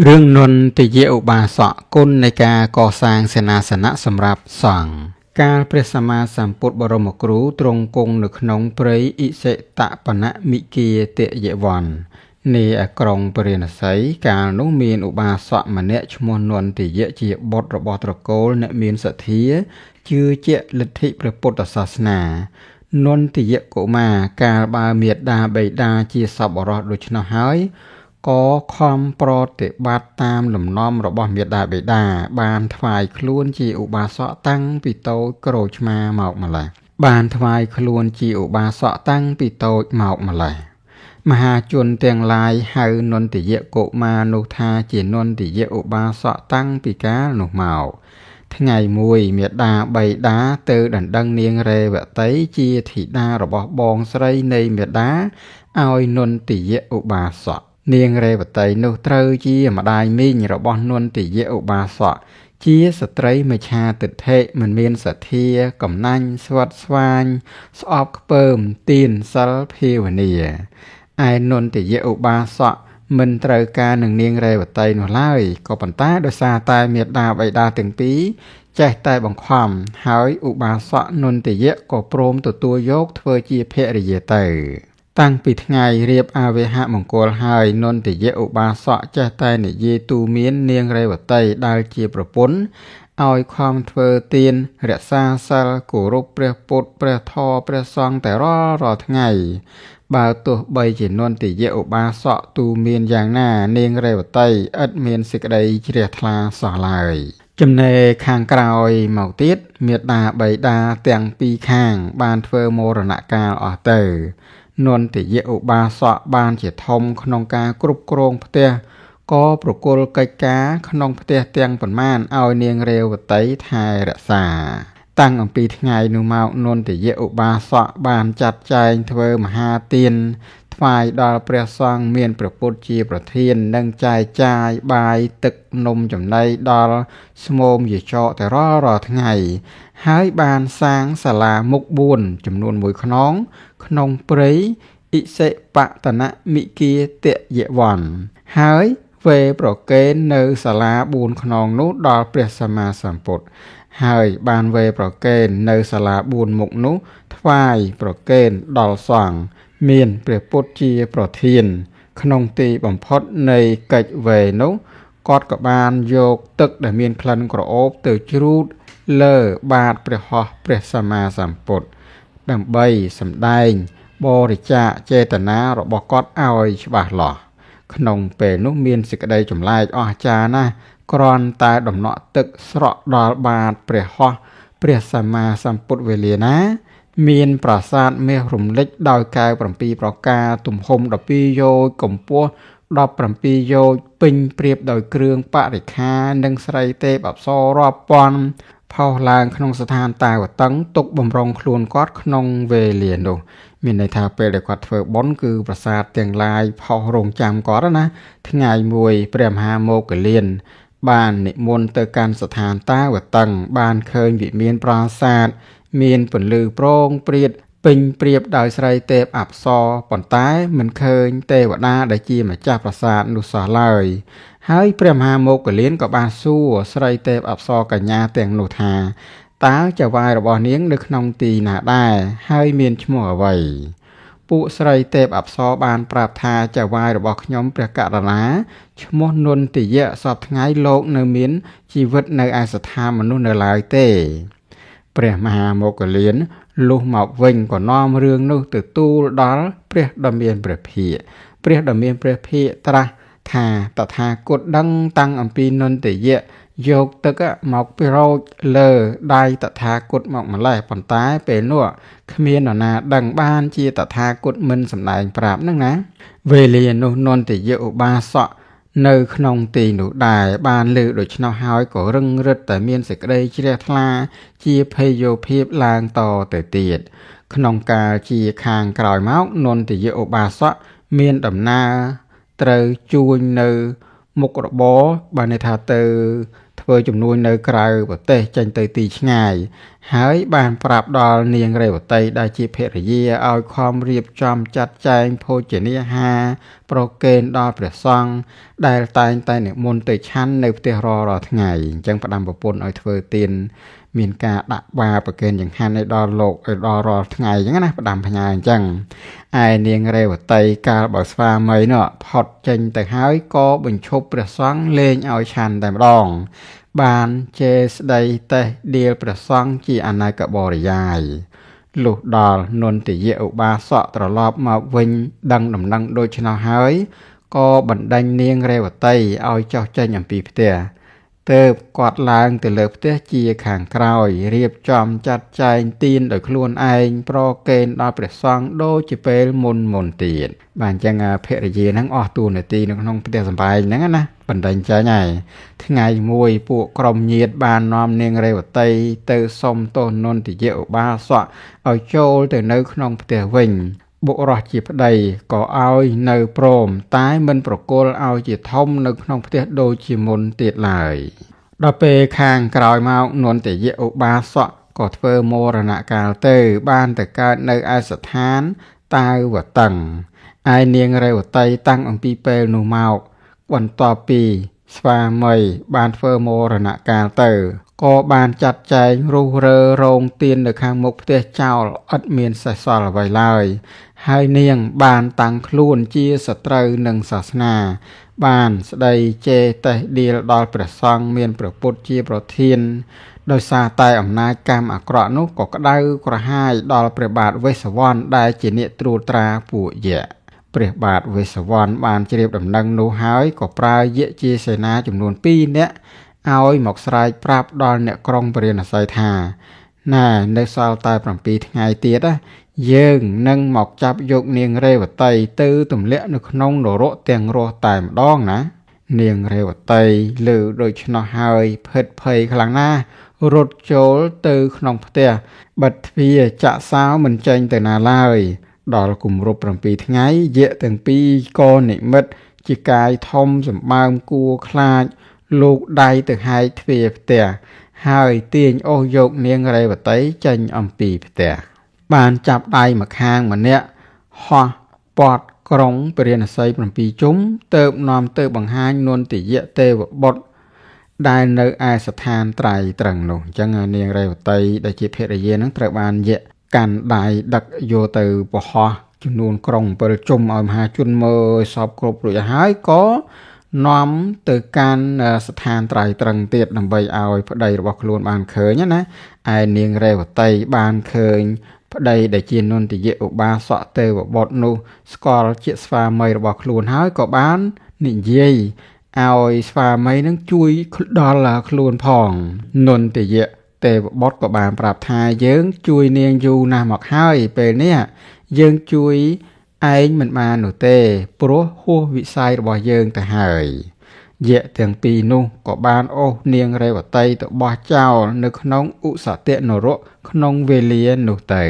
រឿងនន្ទយឧបាសកគុណនៃការកសាងសេនាសនៈសម្រាប់សង្ឃកាលព្រះសម្មាសម្ពុទ្ធបរមគ្រូទ្រង់គង់នៅក្នុងព្រៃឥសិតបនមិគាទយវ័ននាក្រុងពារាណសីកាលនោះមានឧបាសកម្នាក់ឈ្មោះនន្ទយៈជាបុត្ររបស់ត្រកូលអ្នកមានសទ្ធាជឿជាក់លទ្ធិព្រះពុទ្ធសាសនានន្ទយកុមារកាលបើមាតាបិតាជាសប្បុរសដូច្នោះហើយក៏ខំប្រតិបត្តិតាមលំនាំរបស់មាតាបិតាបានថ្វាយខ្លួនជាឧបាសកតាំងពីតូចក្រូចឆ្មាមកម្ល៉េះបានថ្វាយខ្លួនជាឧបាសកតាំងពីតូចមកម្ល៉េះមហាជនទាំងឡាយហៅនន្ទយកុមារនោះថាជានន្ទយឧបាសកតាំងពីកាលនោះមកថ្ងៃមួយមាតាបិតាទៅដណ្ដឹងនាងរេវតីជាធីតារបស់បងស្រីនៃមាតាឲ្យនន្ទយឧបាសកនាងរេវតីនោះត្រូវជាម្ដាយមីងរបស់នន្ទយឧបាសកជាស្ត្រីមច្ឆាទិដ្ឋិមិនមានសទ្ធាកំណាញ់ស្វិតស្វាញស្អប់ខ្ពើមទានសិលភាវនាឯនន្ទយឧបាសកមិនត្រូវការនឹងនាងរេវតីនោះឡើយក៏ប៉ុន្តែដោយសារតែមាតាបិតាទាំងពីរចេះតែបង្ខំហើយឧបាសកនន្ទយៈក៏ព្រមទទួលយកធ្វើជាភរិយាទៅតាំងពីថ្ងៃរៀបអាវហមង្គលហើយនន្ទយៈឧបាសកចេះតែនិយាយទូមាននាងរេវតីដែលជាប្រពន្ធឲ្យខំធ្វើទានរក្សាសិលគោរពព្រះពុទ្ធព្រះធម៌ព្រះសង្ឃតែរាល់ថ្ងៃបើទោះបីជានន្ទយៈឧបាសកទូមានយ៉ាងណានាងរេវតីឥតមានសេចក្តីជ្រះថ្លាសោះឡើយចំណែកខាងក្រោយមកទៀតមាតាបិតាទាំងពីរខាងបានធ្វើមរណកាលអស់ទៅនន្ទយៈឧបាសកបានជាធំក្នុងការគ្រប់គ្រងផ្ទះក៏ប្រគល់កិច្ចការក្នុងផ្ទះទាំងប៉ុន្មានឲ្យនាងរេវតីថែរក្សាតាំងអំពីថ្ងៃនោះមកនន្ទយៈឧបាសកបានចាត់ចែងធ្វើមហាទានថ្វាយដល់ព្រះសង្ឃមានព្រះពុទ្ធជាប្រធាននិងចែកចាយបាយទឹកនំចំណីដល់ស្មោមយាចកតែរាល់ថ្ងៃហើយបានសាងសាលាមុខ4ចំនួន1ខ្នងក្នុងព្រៃឥសិបតនមិគាទយវ័នហើយវេប្រកេននៅសាលា4ខ្នងនោះដល់ព្រះសម្មាសម្ពុទ្ធហើយបានវេប្រកេននៅសាលា4មុខនោះថ្វាយប្រកេនដល់សង្ឃមានព្រះពុទ្ធជាប្រធានក្នុងទីបំផុតនៃកិច្ចវេនោះគាត់ក៏បានយកទឹកដែលមានក្លិនក្រអូបទៅជ្រូតលើបាតព្រះហស្ថព្រះសម្មាសម្ពុទ្ធដើម្បីសម្ដែងបរិច្ចាគចេតនារបស់គាត់ឲ្យច្បាស់លាស់ក្នុងពេលនោះមានសេចក្តីចម្លែកអស្ចារ្យណាស់គ្រាន់តែដំណក់ទឹកស្រក់ដល់បាតព្រះហស្ថព្រះសម្មាសម្ពុទ្ធវេលាណាមានប្រាសាទមាសរំលេចដោយកែវ7ប្រការទំហំ12យោជន៍កម្ពស់17យោជន៍ពេញប្រៀបដោយគ្រឿងបរិក្ខារនិងស្រីទេពអប្សររាប់ពាន់ផុសឡើងក្នុងស្ថានតាវតឹងទុកបំរុងខ្លួនគាត់ក្នុងវេលានោះមានន័យថាពេលដែលគាត់ធ្វើបុណ្យគឺប្រាសាទទាំងឡាយផុសរងចាំគាត់ណាថ្ងៃមួយព្រះមហាមោគលានបាននិមន្តទៅកាន់ស្ថានតាវតឹងបានឃើញវិមានប្រាសាទមានពន្លឺប្រងព្រាតពេញប្រៀបដោយស្រីទេពអប្សរប៉ុន្តែមិនឃើញទេវតាដែលជាម្ចាស់ប្រាសាទនោះសោះឡើយហើយព្រះមហាមោគលានក៏បានសួរស្រីទេពអប្សរកញ្ញាទាំងនោះថាតើចៅហ្វាយរបស់នាងនៅក្នុងទីណាដែរហើយមានឈ្មោះអ្វីពួកស្រីទេពអប្សរបានប្រាប់ថាចៅហ្វាយរបស់ខ្ញុំព្រះករុណាឈ្មោះនន្ទយៈសព្វថ្ងៃលោកនៅមានជីវិតនៅឯស្ថានមនុស្សនៅឡើយទេព្រះមហាមោគលានលុះមកវិញក៏នាំរឿងនោះទៅទូលដល់ព្រះដ៏មានព្រះភិក្ខព្រះដ៏មានព្រះភិក្ខត្រាស់ថាតថាគតដឹងតាំងអំពីនន្ទយៈយកទឹកមកប្រោចលើដៃតថាគតមកម្លេះប៉ុន្តែពេលនោះគ្មាននរណាដឹងបានជាតថាគតមិនសម្ដែងប្រាប់នឹងណាវេលានោះនន្ទយៈឧបាសកនៅក្នុងទីនោះដែរបានលើដូច្នោះហើយក៏រឹងរិតតែមានសេចក្តីជ្រះថ្លាជាភ័យយោភាពឡើងតទៅទៀតក្នុងកាលជាខាងក្រោយមកនន្ទយៈឧបាសកមានដំណើរត្រូវជួញនៅមុខរបរបានន័យថាទៅ ធ្វើជំនួញនៅក្រៅប្រទេសចេញទៅទីឆ្ងាយហើយបានប្រាប់ដល់នាងរេវតីដែលជាភរិយាឲ្យខំរៀបចំចាត់ចែងភោជនាហារប្រគេនដល់ព្រះសង្ឃដែលតែងតែនិមន្តទៅឆាន់នៅផ្ទះរាល់ថ្ងៃអញ្ចឹងផ្ដាំប្រពន្ធឲ្យធ្វើទានមានការដាក់បាប្រគេនចង្ហាន់ឲ្យដល់លោកឲ្យដល់រាល់ថ្ងៃអញ្ចឹងណាផ្ដាំផ្ញើអញ្ចឹងឯនាងរេវតីកាលបើស្វាមីនោះផុតចេញទៅហើយក៏បញ្ឈប់ព្រះសង្ឃលែងឲ្យឆាន់តែម្ដងបានជេរស្ដីតេះដៀលព្រះសង្ឃជាអនេកបរិយាយលុះដល់នន្ទយៈឧបាសកត្រឡប់មកវិញដឹងដំណឹងដូច្នោះហើយក៏បណ្ដេញនាងរេវតីឲ្យចុះចេញអំពីផ្ទះទើបគាត់ឡើងទៅលើផ្ទះជាខាងក្រោយរៀបចំចាត់ចែងទានដោយខ្លួនឯងប្រគេនដល់ព្រះសង្ឃដូចជាពេលមុនទៀតបាទអញ្ចឹងភរិយាហ្នឹងអស់តួនាទីនៅក្នុងផ្ទះសម្បែងហ្នឹងណាបណ្ដេញចេញហើយថ្ងៃមួយពួកក្រុមញាតិបាននាំនាងរេវតីទៅសុំទោសនន្ទយៈឧបាសកឲ្យចូលទៅនៅក្នុងផ្ទះវិញបុរសជាប្តីក៏ឲ្យនៅព្រមតែមិនប្រគល់ឲ្យជាធំនៅក្នុងផ្ទះដូចជាមុនទៀតឡើយដល់ពេលខាងក្រោយមកនន្ទយៈឧបាសកក៏ធ្វើមរណកាលទៅបានទៅកើតនៅឯស្ថានតាវតឹងឯនាងរេវតីតាំងអំពីពេលនោះមកបន្ទាប់ពីស្វាមីបានធ្វើមរណកាលទៅក៏បានចាត់ចែងរុះរើរោងទាននៅខាងមុខផ្ទះចោលឥតមានសេះសល់អ្វីឡើយហើយនាងបានតាំងខ្លួនជាសត្រូវនឹងសាសនាបានស្ដីជេរតេះដៀលដល់ព្រះសង្ឃមានព្រះពុទ្ធជាប្រធានដោយសារតែអំណាចកម្មអាក្រក់នោះក៏ក្តៅក្រហាយដល់ព្រះបាទវេស្សវន្តដែលជាអ្នកត្រួតត្រាពួកយក្សព្រះបាទវេស្សវន្តបានជ្រាបដំណឹងនោះហើយក៏ប្រើយក្សជាសេនាចំនួន2នាក់ឲ្យមកស្រែកប្រាប់ដល់អ្នកក្រុងពារាណសីថាណែនៅសល់តែ7ថ្ងៃទៀតណាយើងនឹងមកចាប់យកនាងរេវតីទៅទម្លាក់នៅក្នុងនរកទាំងរស់តែម្ដងណានាងរេវតីឮដូច្នោះហើយភិតភ័យខ្លាំងណាស់រត់ចូលទៅក្នុងផ្ទះបិទទ្វារចាក់សោមិនចេញទៅណាឡើយដល់គម្រប់7ថ្ងៃយក្សទាំងពីរក៏និមិត្តជាកាយធំសម្បើមគួរខ្លាចលោកដៃទៅហែកទ្វារផ្ទះហើយទាញអូសយកនាងរេវតីចេញអំពីផ្ទះបានចាប់ដៃម្ខាងម្នាក់ហោះពត់ក្រុងពារាណសី7ជុំទៅនាំទៅបង្ហាញនន្ទយៈទេវបុត្រដែលនៅឯស្ថានត្រៃត្រឹងនោះអញ្ចឹងនាងរេវតីដែលជាភរិយានឹងត្រូវបានយក្សកាន់ដៃដឹកយកទៅបរោះចំនួនក្រុង7ជុំឲ្យមហាជនមើលសពគ្រប់រួចហើយក៏នាំទៅកាន់ស្ថានត្រៃត្រឹងទៀតដើម្បីឲ្យប្តីរបស់ខ្លួនបានឃើញណាឯនាងរេវតីបានឃើញប្តីដែលជានន្ទយៈឧបាសកទេវបុត្រនោះស្គាល់ជាស្វាមីរបស់ខ្លួនហើយក៏បាននិយាយឲ្យស្វាមីនឹងជួយដល់ខ្លួនផងនន្ទយៈទេវបុត្រក៏បានប្រាប់ថាយើងជួយនាងយូរណាស់មកហើយពេលនេះយើងជួយឯងមិនបាននោះទេព្រោះហួសវិស័យរបស់យើងទៅហើយយក្សទាំងពីរនោះក៏បានអូសនាងរេវតីទៅបោះចោលនៅក្នុងឧសតនរកក្នុងវេលានោះទៅ